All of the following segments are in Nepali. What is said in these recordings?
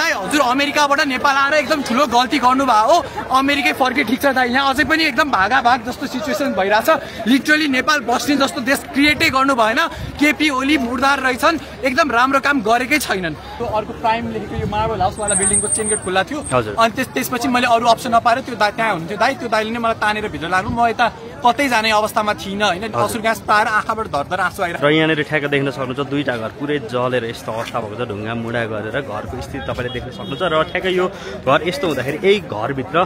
दाइ हजुर अमेरिकाबाट नेपाल आएर एकदम ठुलो गल्ती गर्नुभयो हो। अमेरिकै फर्के ठिक छ दाइ, यहाँ अझै पनि एकदम भागाभाग जस्तो सिचुएसन भइरहेछ। लिटरली नेपाल बस्ने जस्तो देश क्रिएटै गर्नु भएन। केपी ओली मुर्दार रहेछन्, एकदम राम्रो काम गरेकै छैनन्। त्यो अर्को प्राइम लेखेको यो मार्बल हाउसवाला बिल्डिङको चेन गेट खुल्ला थियो, अनि त्यसपछि मैले अरू अप्सन नपाएर त्यो त्यहाँ हुन्थ्यो दाइ, त्यो दाइले नै मलाई तानेर भित्र लाग्नु। म यता कतै जाने अवस्थामा थिइनँ होइन, असुर ग्यास पाएर आँखाबाट धरधर आँसु आइरहेको। र यहाँनिर ठ्याक्क देख्न सक्नुहुन्छ दुईटा घर पुरै जलेर यस्तो अवस्था भएको छ, ढुङ्गा मुढा गरेर घरको स्थिति तपाईँले देख्न सक्नुहुन्छ। र ठ्याक्कै यो घर यस्तो हुँदाखेरि यही घरभित्र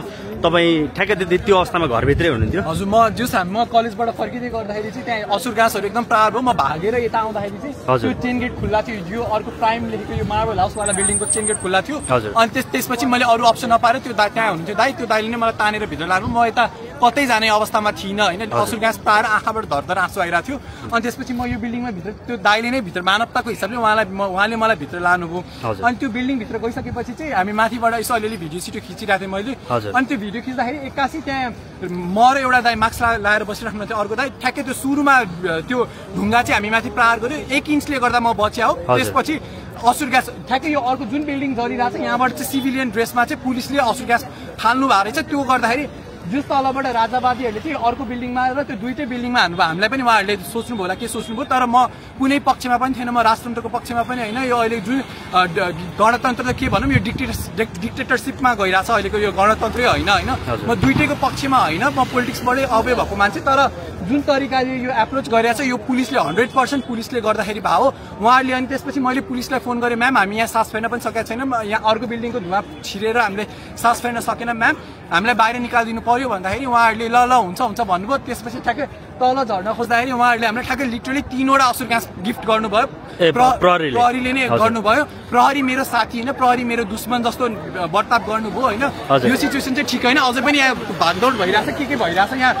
तपाईँ ठ्याक्कै त्यो अवस्थामा घरभित्रै हुनुहुन्थ्यो? हजुर, म कलेजबाट फर्किँदै गर्दाखेरि चाहिँ त्यहाँ असुर ग्यासहरू एकदम प्रार भयो। म भागेर यता आउँदाखेरि चाहिँ त्यो चेन गेट खुल्ला थियो, यो अर्को प्राइम लेखेको यो मार्बल हाउसवाला बिल्डिङको चेन गेट खुल्ला थियो, अनि त्यसपछि मैले अरू अप्सन नपाएर त्यो त्यहाँ हुन्थ्यो दाइ, त्यो दाइले नै मलाई तानेर भित्र लाग्नु। म यता कतै जाने अवस्थामा थिइनँ होइन, असुर ग्यास पाएर आँखाबाट धरधर आँसु आइरहेको थियो। अनि त्यसपछि म यो बिल्डिङमा भित्र, त्यो दाइले नै भित्र मानवताको हिसाबले उहाँले मलाई भित्र लानुभयो। अनि त्यो बिल्डिङभित्र गइसकेपछि चाहिँ हामी माथिबाट यसो अलिअलि भिडियो सिडियो खिचिरहेको थिएँ मैले। अनि त्यो भिडियो खिच्दाखेरि एक्कासी त्यहाँ म र एउटा दाइ मास्क लाएर बसिराख्नु थियो, अर्को दाइ ठ्याक्कै त्यो सुरुमा त्यो ढुङ्गा चाहिँ हामी माथि प्रहार गऱ्यो, 1 इन्चले गर्दा म बच्या हो। त्यसपछि असुर ग्यास ठ्याक्कै यो अर्को जुन बिल्डिङ झरिरहेको छ यहाँबाट चाहिँ सिभिलियन ड्रेसमा चाहिँ पुलिसले असुर ग्यास फाल्नु भएको रहेछ। त्यो गर्दाखेरि जुन तलबाट राजावादीहरूले चाहिँ अर्को बिल्डिङमा र त्यो दुईटै बिल्डिङमा हान्नुभयो। हामीलाई पनि उहाँहरूले सोच्नुभयो होला के सोच्नुभयो, तर म कुनै पक्षमा पनि थिएन, म राजतन्त्रको पक्षमा पनि होइन। यो अहिले जुन गणतन्त्र त के भनौँ, यो डिक्टेटरसिपमा गइरहेछ अहिलेको यो गणतन्त्रै होइन होइन। म दुईटैको पक्षमा होइन, म पोलिटिक्सबाटै अवे भएको मान्छे, तर जुन तरिकाले यो एप्रोच गरिरहेछ यो पुलिसले 100% पुलिसले गर्दाखेरि भयो उहाँहरूले। अनि त्यसपछि मैले पुलिसलाई फोन गरेँ, म्याम हामी यहाँ सास फेर्न पनि सकेका छैनौँ, यहाँ अर्को बिल्डिङको धुवा छिरेर हामीले सास फेर्न सकेन म्याम, हामीलाई बाहिर निकालिदिनु पर्यो भन्दाखेरि उहाँहरूले ल हुन्छ हुन्छ भन्नुभयो। त्यसपछि ठ्याक्कै तल झर्न खोज्दाखेरि उहाँहरूले हामीलाई ठ्याक्कै लिटरली 3वटा असुर ग्यास गिफ्ट गर्नुभयो। प्रहरीले नै गर्नुभयो। प्रहरी मेरो साथी होइन, प्रहरी मेरो दुश्मन जस्तो बर्ताव गर्नुभयो होइन। यो सिचुएसन चाहिँ ठिक होइन, अझै पनि यहाँ भागदौड भइरहेछ, के भइरहेछ यहाँ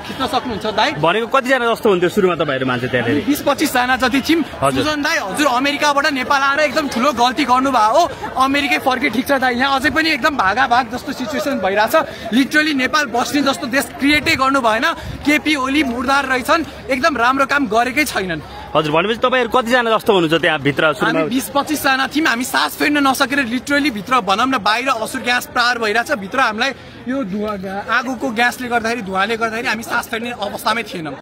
खिच्न सक्नुहुन्छ दाइ? भनेको कतिजना जस्तो हुन्थ्यो सुरुमा तपाईँहरू मान्छे त्यहाँनिर? 20-25 जना जति थियौँ। सुजन दाइ हजुर अमेरिकाबाट नेपाल आएर एकदम ठुलो गल्ती गर्नुभयो हो। अमेरिकै फर्के ठिक छ दाइ, यहाँ अझै पनि एकदम भागाभाग जस्तो सिचुएसन भइरहेछ। लिटरली नेपाल बस्ने जस्तो देश क्रिएटै गर्नु भएन। केपी ओली मुर्दार रहेछन्, एकदम राम्रो काम गरेकै छैनन्। हजुर, भनेपछि तपाईँहरू कतिजना जस्तो हुनुहुन्छ त्यहाँ भित्र? हामी 20-25 जना थियौँ। हामी सास फेर्न नसकेर लिटरली भित्र भनौँ न बाहिर असुर ग्यास प्रहार भइरहेछ, भित्र हामीलाई यो आगोको ग्यासले गर्दाखेरि धुवाले गर्दाखेरि हामी सास फेर्ने अवस्थामै थिएनौँ।